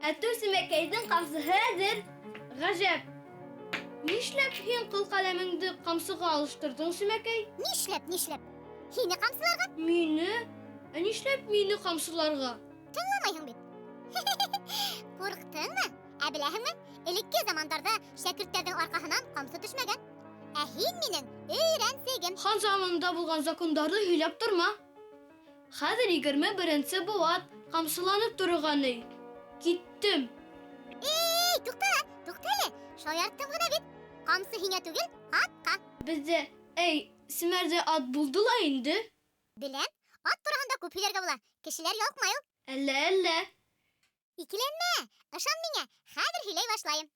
Әтеү Семәкәйҙең ҡамсыһы әҙер. Ғәжәп! Нишләп һин ҡыл ҡәләмеңде ҡамсыға алыштырҙың, Семәкәй? Нишләп, нишләп? Һине ҡамсыларға? Мине? Ә нишләп мине ҡамсыларға? Тыңламайһың бит. Ҡурҡтыңмы? Ә беләһеңме, элекке замандарҙа шәкерттәрҙең арҡаһынан ҡамсы төшмәгән. Ә һин минең өйрәнсегем. Хан заманында булған закондарҙы һөйләп торма. Хәҙер 21-нсе быуат, ҡамсыланып торорға ни. Киттем. Эй, туҡта, туҡта әле. Шаярттым ғына бит. Ҡамсы һиңә түгел, атҡа. Беҙҙә, эй, Семәрҙә ат булды ла инде. Беләм, ат тураһында күп һөйләргә була. Кешеләр ялыҡмай ул. Әллә, әллә. Икеләнмә, ышан миңә, хәҙер һөйләй башлайым.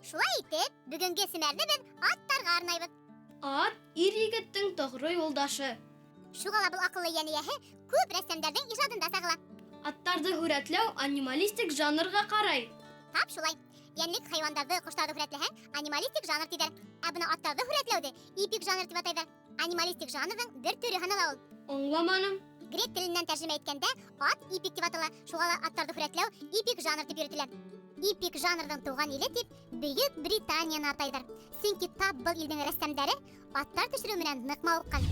Шулай итеп, бөгөнгө Семәрҙе беҙ аттарға арнайбыҙ. Ат ир-егеттең тоғро юлдашы. Шуға ла был аҡыллы йән эйәһе күп рәссамдарҙың ижадында сағыла. Аттарҙы һүрәтләү анималистик жанрға ҡарай. Тап шулай. Йәнлек хайуандарҙы, ҡоштарҙы һүрәтләһәң, анималистик жанр тиҙәр. Ә бына аттарҙы һүрәтләүҙе эпик жанр тип атайҙар. Анималистик жанрҙың бер төрө һанала ул. Аңламаным. Грек теленән тәржемә иткәндә ат эпик тип атала. Шуға ла аттарҙы һүрәтләү эпик жанр тип йөрөтөлә. Эпик жанрҙың тыуған иле тип Бөйөк Британияны атайҙар. Сөнки тап был илдең рәссамдары аттар төшөрөү менән ныҡ мауыҡҡан.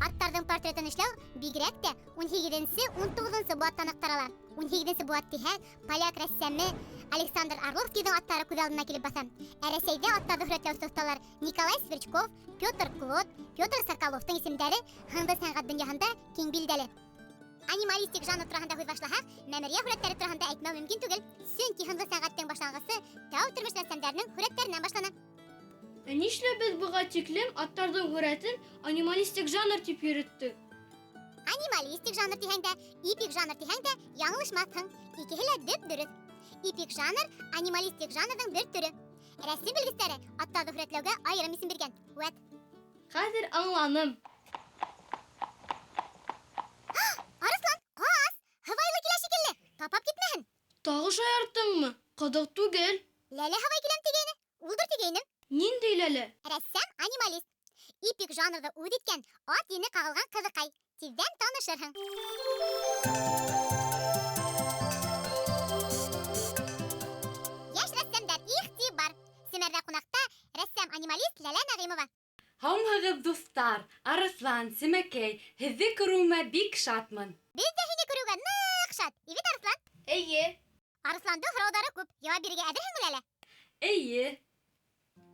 Аттарҙың портретын эшләү бигерәк тә 18-нсе, 19-нсы быуаттан уҡ тарала. 18-нсе быуат тиһәң, поляк рәссамы Александр Орловскийҙың аттары күҙ алдына килеп баҫа. Ә Рәсәйҙә аттарҙы һүрәтләүсе оҫталар Николай Сверчков, Петр Клод, Петр Соколовтың исемдәре һынлы сәнғәт донъяһында киң билдәле. Анималистик жанр тураһында һүҙ башлаһаҡ, мәмерйә һүрәттәре тураһында әйтмәү мөмкин түгел. Сөнки һынлы сәнғәттең башланғысы тәү тормош рәссамдарының һүрәттәренән башлана. Ә нишләп беҙ быға тиклем аттарҙың һүрәтен анималистик жанр тип йөрөттөк? Анималистик жанр тиһәң дә, эпик жанр тиһәң дә яңылышмаҫһың. Икеһе лә дөп-дөрөҫ. Эпик жанр анималистик жанрҙың бер төрө. Рәсем белгестәре аттарҙы һүрәтләүгә айырым исем биргән. Вәт. Хәҙер аңланым. Арыҫлан, ҡас! Һыбайлы килә шикелле. Тапап китмәһен. Тағы шаярттыңмы? Ҡыҙыҡ түгел. Ләлә һыбай киләм тигәйне. Улдыр тигәйнем. Ниндәй Ләлә? Рәссам анималист. Эпик жанрҙы үҙ иткән ат ене ҡағылған ҡыҙыҡай. Тиҙҙән танышырһың. Йәш рәссамдар, иғтибар! Семәрҙә ҡунаҡта рәссам-анималист Ләлә Нәғимова. Һаумыһығыҙ, дуҫтар! Арыҫлан, Семәкәй, һеҙҙе күреүемә бик шатмын. Беҙ ҙә һине күреүгә ныҡ шат. Ивет Арыҫлан? Эйе. Арыҫландың һорауҙары күп. Яуап бирергә әҙерһеңме, Ләлә? Эйе.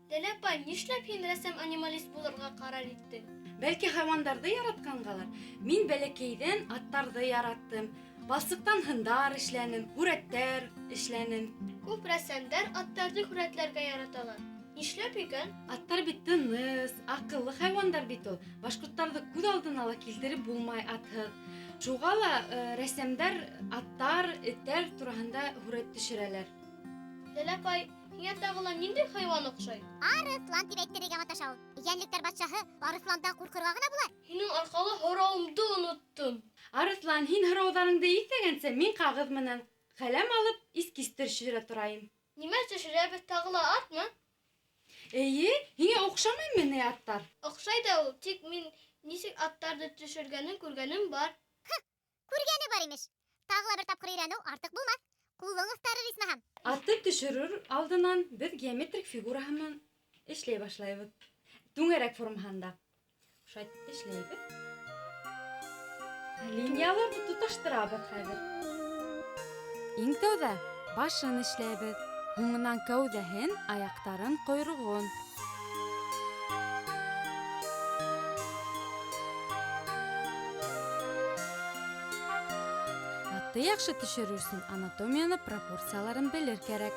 Ләлә апай, нишләп һин рәссам-анималист булырға ҡарар иттең? Бәлки хайуандарҙы яратҡанғалыр. Мин бәләкәйҙән аттарҙы яраттым. Балсыҡтан һындар эшләнем, һүрәттәр эшләнем. Күп рәссамдар аттарҙы һүрәтләргә яраталар. Нишләп икән? Аттар бит тыныс, аҡыллы хайуандар бит ул. Башҡорттарҙы күҙ алдына ла килтереп булмай атһыҙ. Шуға ла рәссамдар аттар, эттәр тураһында һүрәт төшөрәләр. Ләлә апай, һиңә тағы ла ниндәй хайуан оҡшай? Арыҫлан тип әйттерергә маташа ул. Йәнлектәр батшаһы арыҫландан ҡурҡырға ғына була. Һинең арҡала һорауымды оноттом. Арыҫлан, һин һорауҙарыңды иҫләгәнсә, мин ҡағыҙ менән ҡәләм алып эскиз төшөрә торайым. Нимә төшөрәбеҙ, тағы ла атмы? Эйе, һиңә оҡшамаймы ни аттар? Оҡшай ҙа ул, тик мин нисек аттарҙы төшөргәнен күргәнем бар. Һы, күргәне бар имеш. Тағы ла бер тапҡыр өйрәнеү артыҡ булмаҫ. Ҡулың оҫтарыр исмаһам. Атты төшөрөр алдынан беҙ геометрик фигураһы менән эшләй башлайбыҙ. Түңәрәк формаһында. Шулай эшләйбеҙ. Линияларҙы тоташтырабыҙ хәҙер. Иң тәүҙә башын эшләйбеҙ. Һуңынан кәүҙәһен, аяҡтарын, ҡойроғон. Атты яҡшы төшөрөр өсөн анатомияны, пропорцияларын белер кәрәк.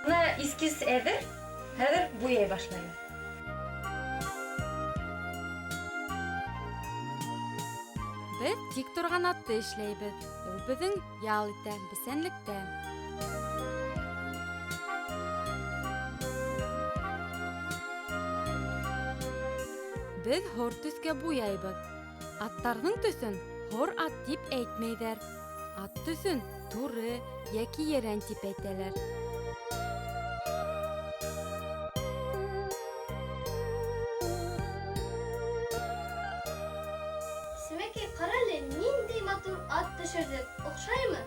Бына эскиз әҙер, хәҙер буяй башлайбыҙ. Беҙ тик торған атты эшләйбеҙ. Ул беҙҙең ял итә, бесәнлектә. Беҙ һор төҫкә буяйбыҙ. Аттарҙың төҫөн һор ат тип әйтмәйҙәр. Ат төҫөн туры йәки ерән тип әйтәләр. Сәмәкәй, ҡара әле, ниндәй матур ат төшөрҙөк. Оҡшаймы?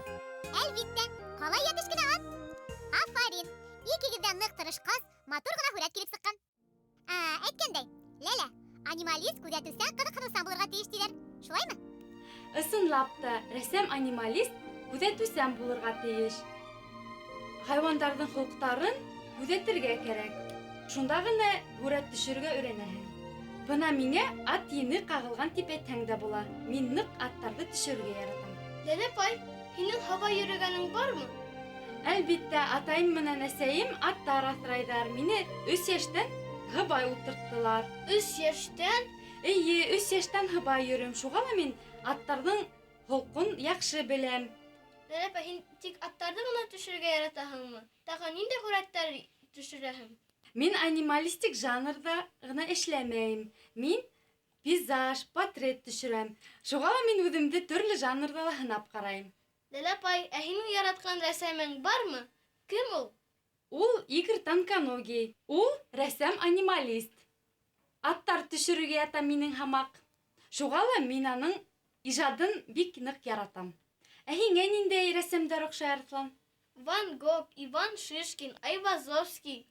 Әлбиттә, ҡалай йәтеш кенә ат. Афарин! Икегеҙ ҙә ныҡ тырышҡас, матур ғына һүрәт килеп сыҡҡан. Әйткәндәй, Ләлә, анималист күҙәтеүсән, ҡыҙыҡһыныусан булырға тейеш тиҙәр. Шулаймы? Ысынлап та, рәссам-анималист күҙәтеүсән булырға тейеш. Хайуандарҙың холоҡтарын күҙәтергә кәрәк. Шунда ғына һүрәт төшөрөргә өйрәнәһең. Бына миңә ат ене ҡағылған тип әйтһәң дә була. Мин ныҡ аттарҙы төшөрөргә яратам. Ләлә апай, һинең һаба йөрөгәнең бармы? Әлбиттә, атайым менән әсәйем аттар аҫрайҙар. Мине 3 йәштән һыбай ултырттылар. 3 йәштән? Эйе, 3 йәштән һыбай йөрөм. Шуға ла мин аттарҙың холҡон яҡшы беләм. Ләлә апай, һин тик аттарҙы ғына төшөрөргә яратаһыңмы? Тағы ниндәй һүрәттәр төшөрәһең? Мин анималистик жанрҙа ғына эшләмәйем. Мин пейзаж, портрет төшөрәм. Шуға ла мин үҙемде төрлө жанрҙа ла һынап ҡарайым. Ләлә апай, ә һинең яратҡан рәссамың бармы? Кем ул? Ул Игорь Тонконогий. Ул рәссам-анималист. Аттар төшөрөргә ята минең һамаҡ. Шуға ла мин аның ижадын бик ныҡ яратам. Ә һиңә ниндәй рәссамдар оҡшай, Арыҫлан? Ван Гог, Иван Шишкин, Айвазовский.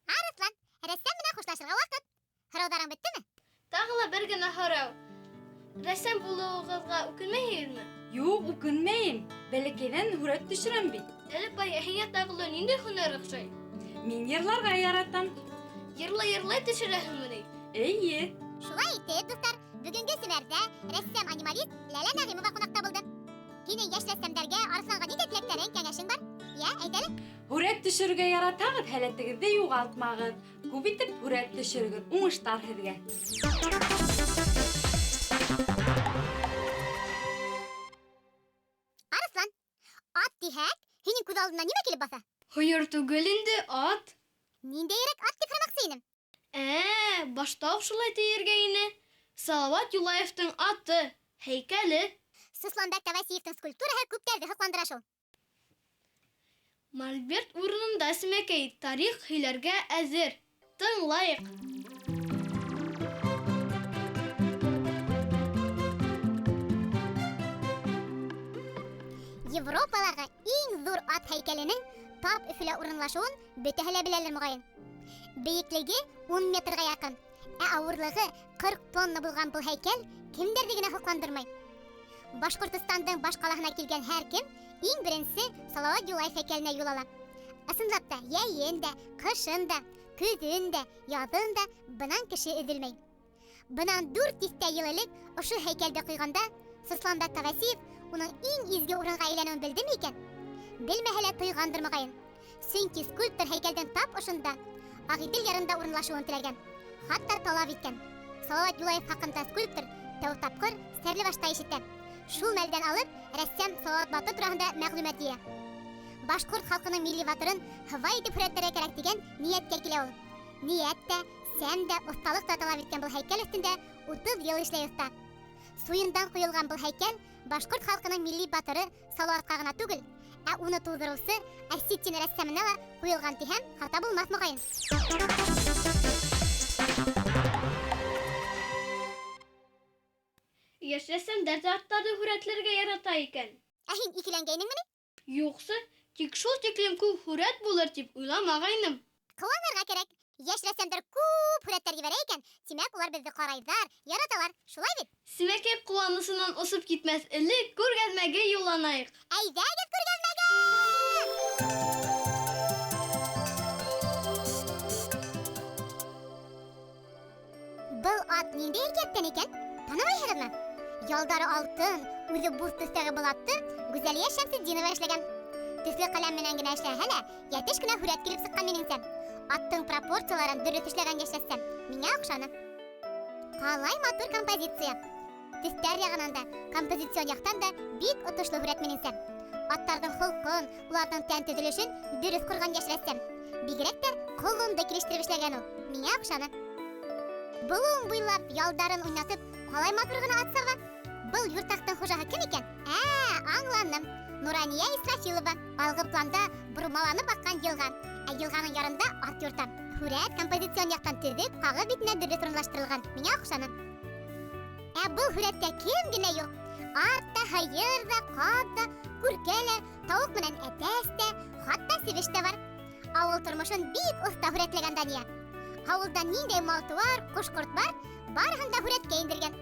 Арыҫлан, рәссам менән хушлашырға ваҡыт. Һорауҙарың бөттөмө? Тағы ла бер генә һорау. Рәссам булыуығыҙға үкенмәйһегеҙме? Юҡ, үкенмәйем. Бәләкәйҙән һүрәт төшөрәм бит. Ләлә апай, ә һиңә тағы ла ниндәй һөнәр оҡшай? Мин йырларға яратам. Йырлай-йырлай төшөрәһеңме ни? Эйе. Шулай итеп, дуҫтар, бөгөнгө семәрҙә рәссам-анималист Ләлә Нәғимова ҡунаҡта булды. Һинең йәш рәссамдәргә, Арыҫланға ниндәй теләктәрең, кәңәшең бар? Йә, әйт әле. Һүрәт төшөрөргә яратһағыҙ, һәләтегеҙҙе юғалтмағыҙ. Күп итеп һүрәт төшөрөгөҙ. Уңыштар һеҙгә. Арыҫлан, ат тиһәк, һинең күҙ алдына нимә килеп баҫа? Һыйыр түгел инде, ат. Ниндәйерәк ат тип һорамаҡсы инем? Башта уҡ шулай тиергә ине. Салауат Юлаевтың аты, һәйкәле. Сосланбәк Тавасиевтың скульптураһы күптәрҙе һоҡландыра шул. Мольберт урынында Сәмәкәй тарих һөйләргә әҙер. Тыңлайыҡ. Европалағы иң ҙур ат һәйкәленең тап Өфөлә урынлашыуын бөтәһе лә беләлер моғайын. Бейеклеге 10 метрға яҡын, ә ауырлығы 40 тонна булған был һәйкәл кемдәрҙе генә һоҡландырмай. Башҡортостандың баш ҡалаһына килгән һәр кем иң беренсе Салауат Юлаев һәйкәленә юл ала. Ысынлап та, йәйен дә, ҡышын да, көҙөн дә, яҙын да бынан кеше өҙөлмәй. Бынан 4 тиҫтә йыл элек ошо һәйкәлде ҡуйғанда Сосланбәк Тавасиев уның иң изге урынға әйләнеүен белдеме икән? Белмәһә лә тойғандыр моғайын. Сөнки скульптор һәйкәлдең тап ошонда, Ағиҙел ярында урынлашыуын теләгән, хатта талап иткән. Салауат Юлаев хаҡында скульптор тәү тапҡыр Стәрлебашта ишетә. Шул мәлдән алып, рәссам Салауат батыр тураһында мәғлүмәт йыя. Башҡорт халҡының милли батырын һыбай итеп һүрәтләргә кәрәк тигән ниәткә килә ул. Ниәт тә, сән дә, оҫталыҡ та талап иткән был һәйкәл өҫтөндә 30 йыл эшләй оҫта. Суйындан ҡойолған был һәйкәл башҡорт халҡының милли батыры Салауатҡа ғына түгел, ә уны тыуҙырыусы Осетин рәссамына ла ҡуйылған тиһәм, хата булмаҫ моғайын. Йәш рәссамдар ҙа аттарҙы һүрәтләргә ярата икән. Ә һин икеләнгәйнеңме ни? Юҡсы, тик шул тиклем күп һүрәт булыр тип уйламағайным. Ҡыуанырға кәрәк. Йәш рәссамдар күп һүрәттәр ебәрә икән, тимәк, улар беҙҙе ҡарайҙар, яраталар. Шулай бит? Сәмәкәй ҡыуанысынан осоп китмәҫ элек күргәҙмәгә юлланайыҡ. Әйҙәгеҙ күргәҙмәгә! Был ат ниндәй әкиәттән икән? Танымайһығыҙмы? Ялдары алтын, үҙе буҙ төҫтәге был атты Гүзәлиә Шәмсетдинова эшләгән. Төҫлө ҡәләм менән генә эшләһә лә, йәтеш кенә һүрәт килеп сыҡҡан минеңсә. Аттың пропорцияларын дөрөҫ эшләгән йәш рәссам. Миңә оҡшаны. Ҡалай матур композиция. Төҫтәр яғынан да, композицион яҡтан да бик отошло һүрәт минеңсә. Аттарҙың холҡон, уларҙың тән төҙөлөшөн дөрөҫ ҡорған йәш рәссам. Бигерәк тә ҡолонды килештереп эшләгән ул. Миңә оҡшаны. Болон буйлап ялдарын уйнатып, ҡалай матур ғына ат саба. Был юртаҡтың хужаһы кем икән? Аңланым. Нурания Исрафилова. Алғы планда бормаланып аҡҡан йылға, ә йылғаның ярында ат юрта. Һүрәт композицион яҡтан төҙөк, ҡағыҙ битенә дөрөҫ урынлаштырылған. Миңә оҡшаны. Ә был һүрәттә кем генә юҡ? Ат та, һыйыр ҙа, ҡаҙ ҙа, күркә лә, тауыҡ менән әтәс тә, хатта себеш тә бар. Ауыл тормошон бик оҫта һүрәтләгән Дания. Ауылда ниндәй мал-тыуар, ҡош-ҡорт бар, барыһын да һүрәткә индергән.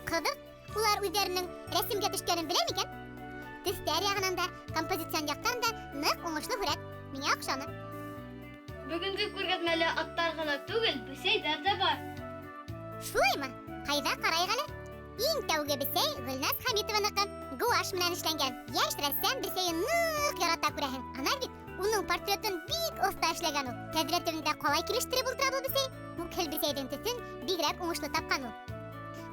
Ҡыҙыҡ, улар үҙҙәренең рәсемгә төшкәнен белә микән? Төҫтәр яғынан да, композицион яҡтан да ныҡ уңышлы һүрәт. Миңә оҡшаны. Бөгөнгө күргәҙмәлә аттар ғына түгел, бесәйҙәр ҙә бар. Шулаймы? Ҡайҙа ҡарайыҡ әле? Иң тәүге бесәй Гөлназ Хәмитованыҡы. Гуашь менән эшләнгән. Йәш рәссам бесәйен ныҡ ярата күрәһең. Ана бит уның портретын бик оҫта эшләгән ул. Тәҙрә төбөндә ҡалай килештереп ултыра был бесәй. Күкһел бесәйҙең төҫөн бигерәк уңышлы тапҡан ул.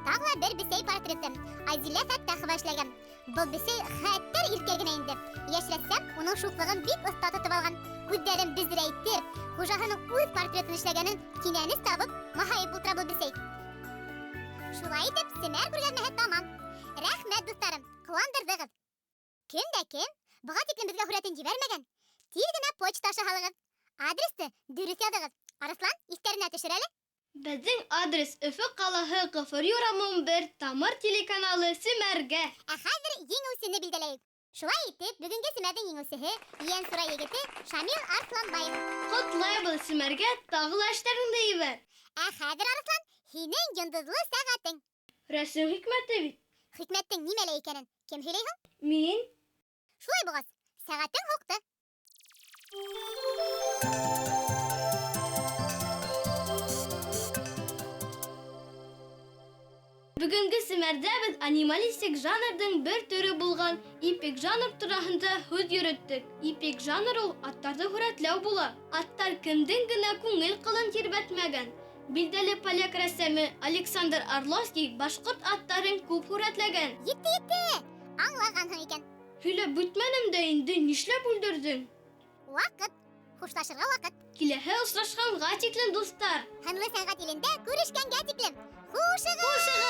Тағы ла бер бесәй портреты Азилә Фәттәхова эшләгән. Был бесәй хәтәр иркә генә инде. Йәш рәссам уның шуҡлығын бик оҫта тотоп алған. Күҙҙәрен безерәйтеп, хужаһының үҙ портретын эшләгәнен кинәнес табып, маһайып ултыра был бесәй. Шулай итеп, Семәр күргәҙмәһе тамам. Рәхмәт, дуҫтарым, ҡыуандырҙығыҙ. Кем дә кем быға тиклем беҙгә һүрәтен ебәрмәгән, тиҙ генә почта аша һалығыҙ. Адресты дөрөҫ яҙығыҙ. Арыҫлан, иҫтәренә төшөр әле. Беҙҙең адрес Өфө ҡалаһы, Ғафури урамы 11, Тамыр телеканалы, Семәргә. Ә хәҙер еңеүсене билдәләйек. Шулай итеп, бөгөнгө Семәрҙең еңеүсеһе Ейәнсура егете Шамил Арыҫланбаев. Ҡотлайбыҙ, Семәргә тағы ла эштәреңде ебәр. Ә хәҙер, Арыҫлан, һинең йондоҙло сәғәтең. Рәсем хикмәте бит. Хикмәттең нимәлә икәнен кем һөйләй һуң? Мин. Шулай булғас, сәғәтең һуҡты. Бөгөнгө Семәрҙә беҙ анималистик жанрҙың бер төрө булған эпик жанр тураһында һүҙ йөрөттөк. Эпик жанр ул аттарҙы һүрәтләү була. Аттар кемдең генә күңел ҡылын тирбәтмәгән. Билдәле поляк рәссамы Александр Орловский башҡорт аттарын күп һүрәтләгән. Етте, етте! Аңлағанһың икән. Һөйләп бөтмәнем дә инде, нишләп бүлдерҙең? Ваҡыт. Хушлашырға ваҡыт. Киләһе осрашҡанға тиклем, дуҫтар. Һынлы сәнғәт илендә күрешкәнгә тиклем. Хушығыҙ! Хушығыҙ!